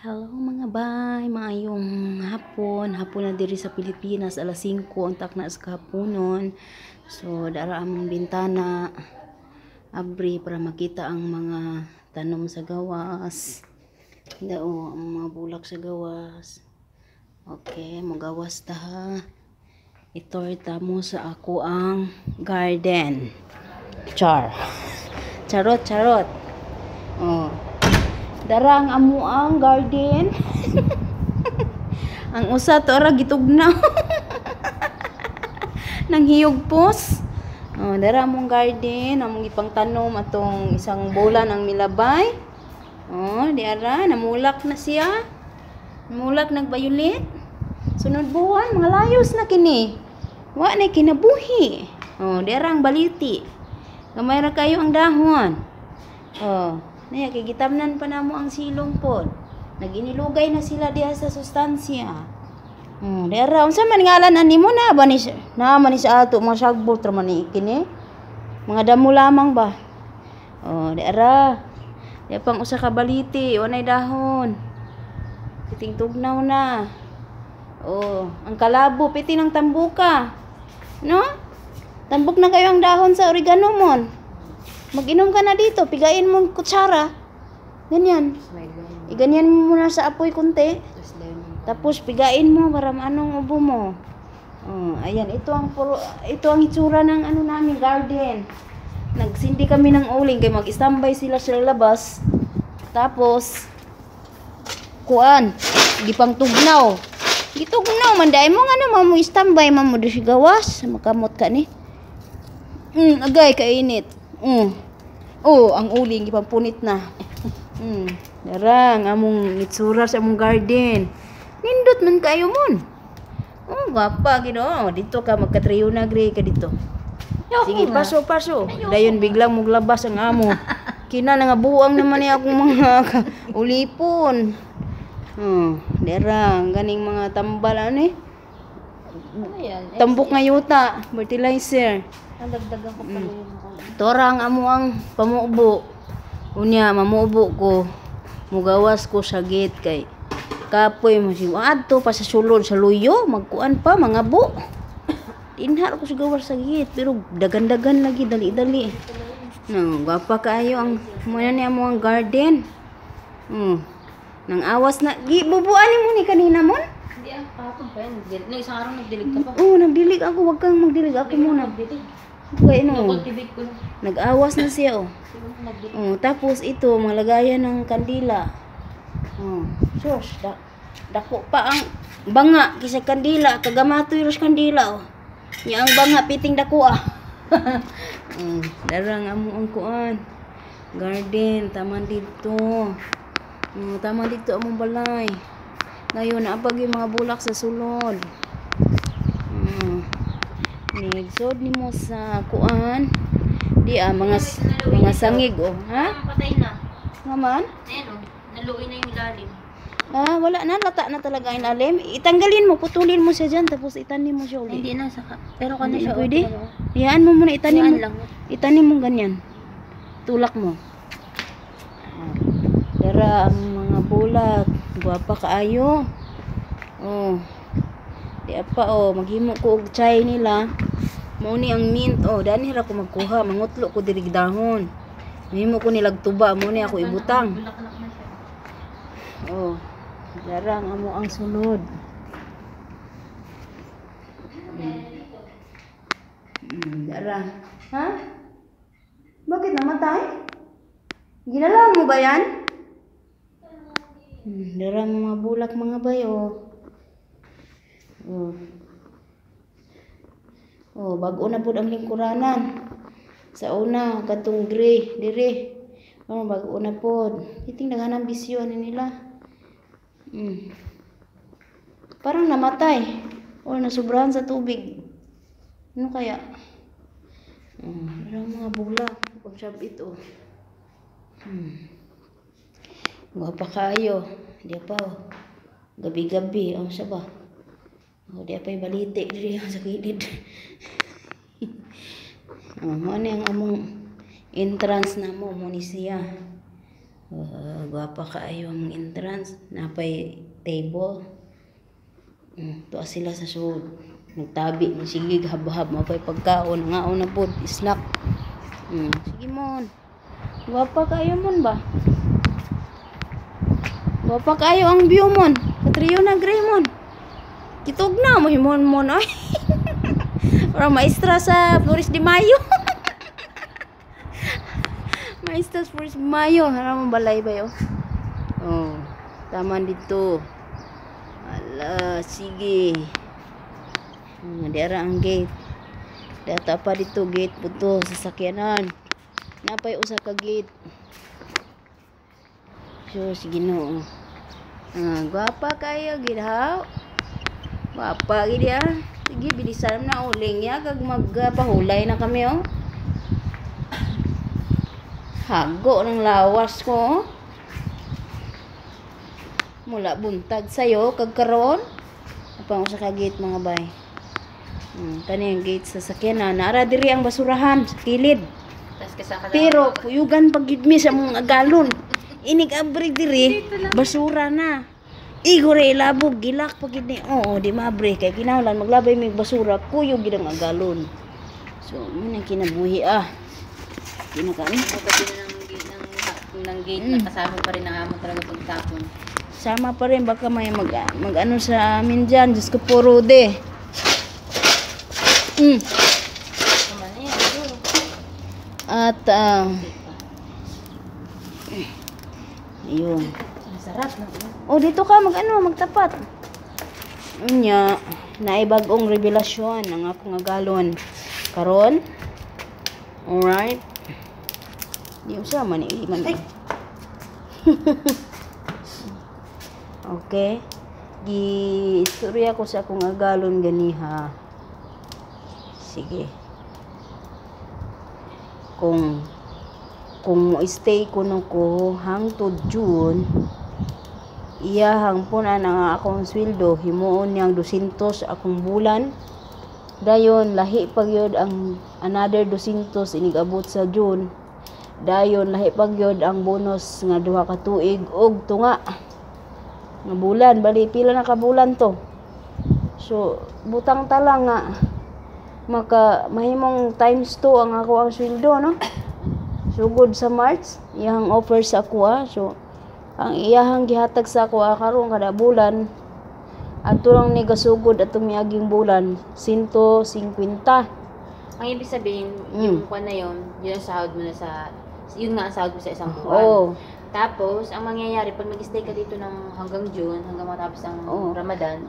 Hello, mga bay, maayong hapon. Hapon na diri sa Pilipinas, alas 5 ang takna sa kahaponon. So, dara among bintana. Abri para makita ang mga tanom sa gawas. Dao ang mga bulak sa gawas. Okay, mugawas ta ha. I-tour ta mo sa ako ang garden. Char. Charot, charot. Oh. Dara ang amo ang garden. Ang usa to ra gitugnaw. Nang hiyog pos. Oh, dara among garden, among ipangtanom atong isang bola ng milabay. Oh, di ara namulak na siya. Namulak nagbayulit. Sunod buwan mga layos na kini. Wa na kinabuhi. Oh, di ara ang baliti. Gamay ra kayo ang dahon. Oh, naya kay gitamnan pa namo ang silong pod. Naginilugay na sila diha sa sustansya. Di ara unsa man ngalan ani mo na ba ni na man ni sa ato mga sagbot ra man ni kini. Mga damo lamang ba. Oh, di ara. Di pang usa ka baliti, walay dahon. Piting tugnaw na. Oh, ang kalabo piti ng tambuka. No? Tambok na kayo ang dahon sa oregano mon. Mag-inom ka na dito, pigain mo ang kutsara. Ganyan. Iganyan mo muna sa apoy kunti. Tapos pigain mo para maanong ubo mo. Oh, ayan, ito ang itsura ng ano namin garden. Nagsindi kami ng uling kay mag-standby sila sa labas. Tapos kuan, gipang tugnaw. Gitugnaw man dai mo nga naman mo standby man mo di gawas, makamot ka ni. Agay kainit. Oh, ang uling gipampunit na. Dara ang among itsura sa among garden. Nindot man kayo mon. Oh, gwapa gid oh. Dito ka magkatriyo na gre ka dito. Sige, paso paso. Dayon biglang muglabas ang amo. Kina na nga buang naman ni akong mga ulipon. Oh, dara ang ganing mga tambal ano eh. Ano yan? Tambok nga yuta, fertilizer. Nadagdagan ko pala yung mga. Tora ang amo ang pamubo. Unya mamubo ko. Mugawas ko sa gate kay kapoy mo si adto pa sa sulod sa luyo magkuan pa mga bu. Dinha ko sa gawas sa gate pero dagan-dagan lagi dali-dali. No, gwapa kaayo ang muna ni amo ang garden. Nang awas na gibubuan mo ni kanina mon. Hindi ah, kahapon pa yan. Nung isang araw nagdilig ka pa. Oh, nagdilig ako. Wag kang magdilig ako muna. Nagdilig. Kay no. Cultivate ko na. Nag-awas na siya oh. Siguro nagdilig. Oh, tapos ito, mga lagayan ng kandila. Oh, sus, dako pa ang banga kaysa kandila, kagamatoy ros kandila oh. Nya ang banga piting dako ah. Oh, darang amo ang kuan. Garden, taman dito. Oh, tama dito among balay. Ngayon, naapag yung mga bulak sa sulod. Nigsod nimo sa kuan. Di ah, mga sangig oh, ha? Patay na. Nga man? Ayan oh, naluoy na yung ilalim. Ah, wala na, lata na talaga ang ilalim. Itanggalin mo, putulin mo siya dyan, tapos itanim mo siya ulit. Hindi na, saka. Pero kano Hindi siya. na pwede? Hayaan mo muna, itanim mo. Itanim lang. Itanim mo ganyan. Tulak mo. Ah, dara ang mga bulak. Gwapa kaayo. Oh. Di pa oh, maghimo ko og chai nila. Mao ni ang mint oh, dani ra ko magkuha, mangutlo ko diri dahon. Mahimo ko nilag tuba, mao ni ako ibutang. Bulaklak na siya. Oh. Dara ang amo ang sulod. Dara. Ha? Bakit namatay? Ginalaw mo ba yan? Dara ang mga bulak mga bay oh. Oh. Oh, bag-o na pud ang lingkuranan. Sa una katong gray dire. Oh, bag-o na pod. Iting daghan ang bisyo ani nila. Parang namatay or nasubrahan sa tubig. Ano kaya? Oh, ang mga bulak. Pag ito. Gwapa kayo. Di pa oh. Gabi-gabi. Ang siya ba? Oh, di pa balite diri sa kilid. Oh, mo ni ang among entrance na mo ni siya. Gwapa kaayo ang entrance. Napay table. Tuwa sila sa sud. Nagtabi, sige habhab, mapay pagkaon, ngaon na pod, snack. Sige mon. Gwapa kaayo mon ba? Gwapa kaayo ang view mon. Katriyo na gray mon. Kitog na mo himon mon ay. Para maestra sa Flores de Mayo. Maestra sa Flores de Mayo. Hara mo balay ba yo? Oh, taman dito. Ala, sige. Dira ang gate. Data pa dito gate po to sa sakyanan. Napay usa ka gate. So, sige no. Ah, gwapa kayo gidhaw. Gwapa gid ah. Sige, bilisan na uling ya kag magpahulay na kami oh. Hago ng lawas ko. Oh. Mula buntag sayo kag karon. Apang usa ka gate, mga bay. Kani ang gate sa sakyanan. Naara diri ang basurahan sa kilid. Tapos kasama Pero kuyugan pag gid mi sa mga galon. Inig abri diri, basura na. Igo re ilabog gilak pag gid ni. Oo, di maabre kay kinahanglan maglabay mig basura, kuyog gid ang agalon. So, mo nang kinabuhi ah. Kinakaan. Pagdating na ng gate, nakasama pa rin ang amo talaga pagtapon. Sama pa rin, baka may mag, mag ano sa amin dyan. Diyos ko po, Rode. Tama na yan, siguro. At, ayun. Ang sarap, no? Oh, dito ka mag ano, magtapat. Unya, naibagong revelasyon ang akong agalon karon. Alright. Di usa man ni man. Ay! Okay. Gi istorya ko sa akong agalon ganiha. Sige. Kung mo stay kuno ko hangtod June, iyahang punan ang akong sweldo, himuon niyang 200 akong bulan. Dayon lahi pa gyud ang another 200 inig abot sa June. Dayon lahi pa gyud ang bonus nga 2 ka tuig og tunga nga bulan. Bali pila na ka bulan to? So butang tala nga maka mahimong times 2 ang ako ang sweldo, no? Sugod sa March iyang offer sa ako ah. So ang iyahang gihatag sa ako ah, karon kada bulan ato lang ni gasugod atong miaging bulan, 150. Ang ibig sabihin, yung kwan na yun, yun ang sahod mo na sa, yun nga ang sahod mo sa isang buwan. Oo. Tapos, ang mangyayari, pag mag-stay ka dito ng hanggang June, hanggang matapos ang Ramadan,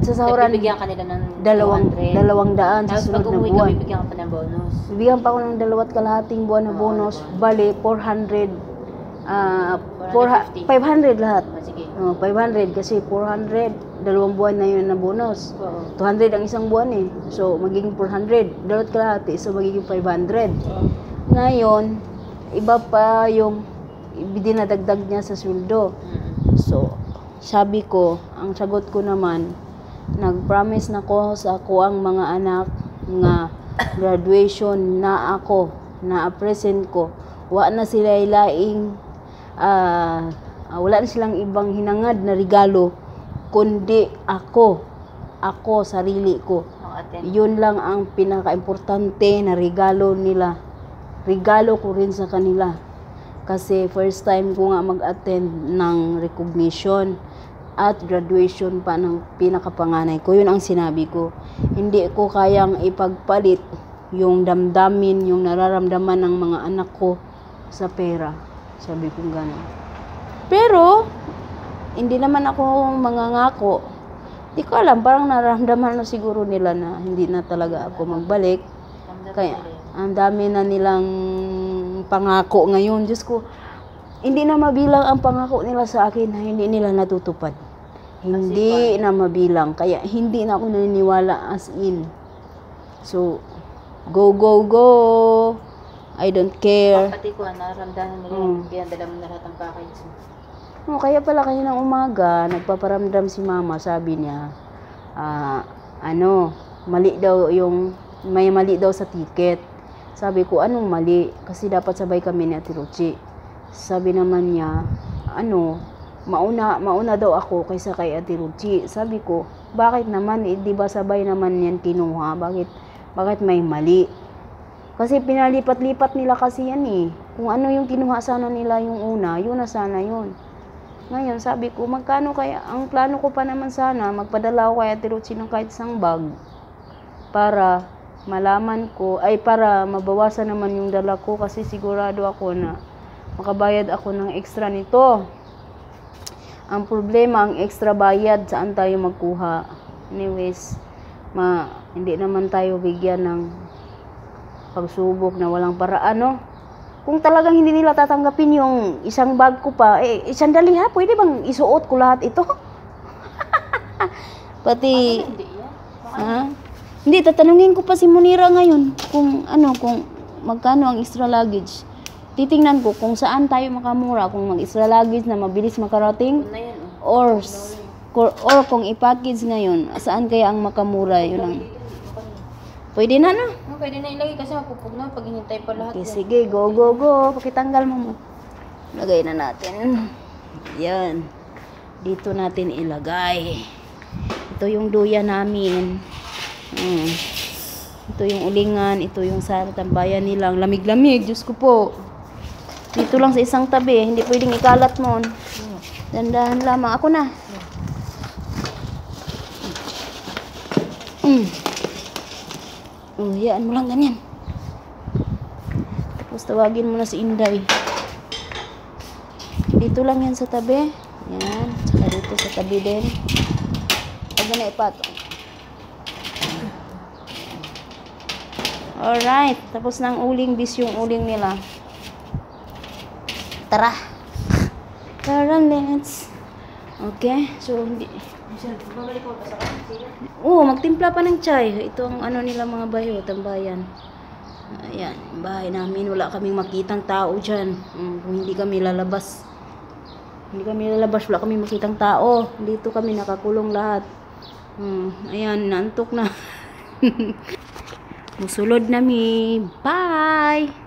Sa sahuran bibigyan ka nila ng dalawang 200. 200 sa Tapos sunod pag na umuwi ka, buwan. Bibigyan ka pa ng bonus. Bibigyan pa ako ng dalawat kalahating buwan na bonus. Na buwan. Bali 400, 450. 500 lahat. Oh, sige. Oh, 500 kasi 400, 2 buwan na yun na bonus. 200 ang isang buwan eh. So, magiging 400. Dalawat kalahati, so magiging 500. Ngayon, iba pa yung dinadagdag niya sa sweldo. So, sabi ko, ang sagot ko naman, nag-promise na ko sa ako ang mga anak nga graduation na ako, na present ko. Wa na sila laing, wala na silang ibang hinangad na regalo, kundi ako. Ako, sarili ko. Maka-attend. Yun lang ang pinaka-importante na regalo nila. Regalo ko rin sa kanila. Kasi first time ko nga mag-attend ng recognition at graduation pa ng pinakapanganay ko. Yun ang sinabi ko. Hindi ko kayang ipagpalit yung damdamin, yung nararamdaman ng mga anak ko sa pera. Sabi ko gano'n. Pero, hindi naman ako mangangako. Di ko alam, parang nararamdaman na siguro nila na hindi na talaga ako magbalik. Ramdam Kaya, nila yun. Ang dami na nilang pangako ngayon. Diyos ko, hindi na mabilang ang pangako nila sa akin na hindi nila natutupad. Hindi na mabilang. Kaya hindi na ako naniniwala as in. So, go, go, go. I don't care. Pati ko, nararamdaman nila yun. Pinadala mo na lahat ng package mo. Oh, kaya pala kaninang umaga, nagpaparamdam si Mama, sabi niya, ano, mali daw yung, may mali daw sa ticket. Sabi ko, "Anong mali?" Kasi dapat sabay kami ni Ate Ruchi. Sabi naman niya, ano, mauna, mauna daw ako kaysa kay Ate Ruchi. Sabi ko, "Bakit naman? Eh, di ba sabay naman yan kinuha? Bakit may mali?" Kasi pinalipat-lipat nila kasi yan eh. Kung ano yung kinuha sana nila yung una, yun na sana yun. Ngayon, sabi ko, magkano kaya, ang plano ko pa naman sana, magpadala ako kay Ate Ruchi ng kahit isang bag para malaman ko, ay, para mabawasan naman yung dala ko kasi sigurado ako na makabayad ako ng extra nito. Ang problema, ang extra bayad, saan tayo magkuha? Anyways, hindi naman tayo bigyan ng pagsubok na walang paraan, no? Kung talagang hindi nila tatanggapin yung isang bag ko pa, eh, sandali ha, pwede bang isuot ko lahat ito? Pati, Hindi yan. Ha? Hindi, tatanungin ko pa si Munira ngayon kung ano, kung magkano ang extra luggage. Titingnan ko kung saan tayo makamura, kung mag-extra luggage na mabilis makarating Na yan, oh. or kung i-package ngayon, saan kaya ang makamura, yun ang. Pwede na, no? Oh, pwede na ilagay kasi mapupugnaw pag hinintay pa lahat Okay, yan. sige, go, go, go. Pakitanggal mo mo. Lagay na natin. Yan. Dito natin ilagay. Ito yung duya namin. Ito yung ulingan. Ito yung sa tambayan nilang. Lamig-lamig. Diyos ko po. Dito lang sa isang tabi. Hindi pwedeng ikalat mo. Dandahan lamang. Ako na. Oh, hayaan mo lang ganyan. Tapos tawagin mo na si Inday. Dito lang yan sa tabi. Yan. Tsaka dito sa tabi din. Huwag mo na ipatong. Alright. Tapos na ang uling bis yung uling nila. Tara. Tara, let's. Okay. So, hindi. Babalik ko pa sa kanya. Sige. Oo, magtimpla pa ng chai. Ito ang ano nila, mga bayo, tambayan. Ayan, yung bahay namin. Wala kaming makitang tao dyan. Kung hindi kami lalabas. Hindi kami lalabas, wala kaming makitang tao. Dito kami nakakulong lahat. Ayan, naantok na. Musulod na mi. Bye!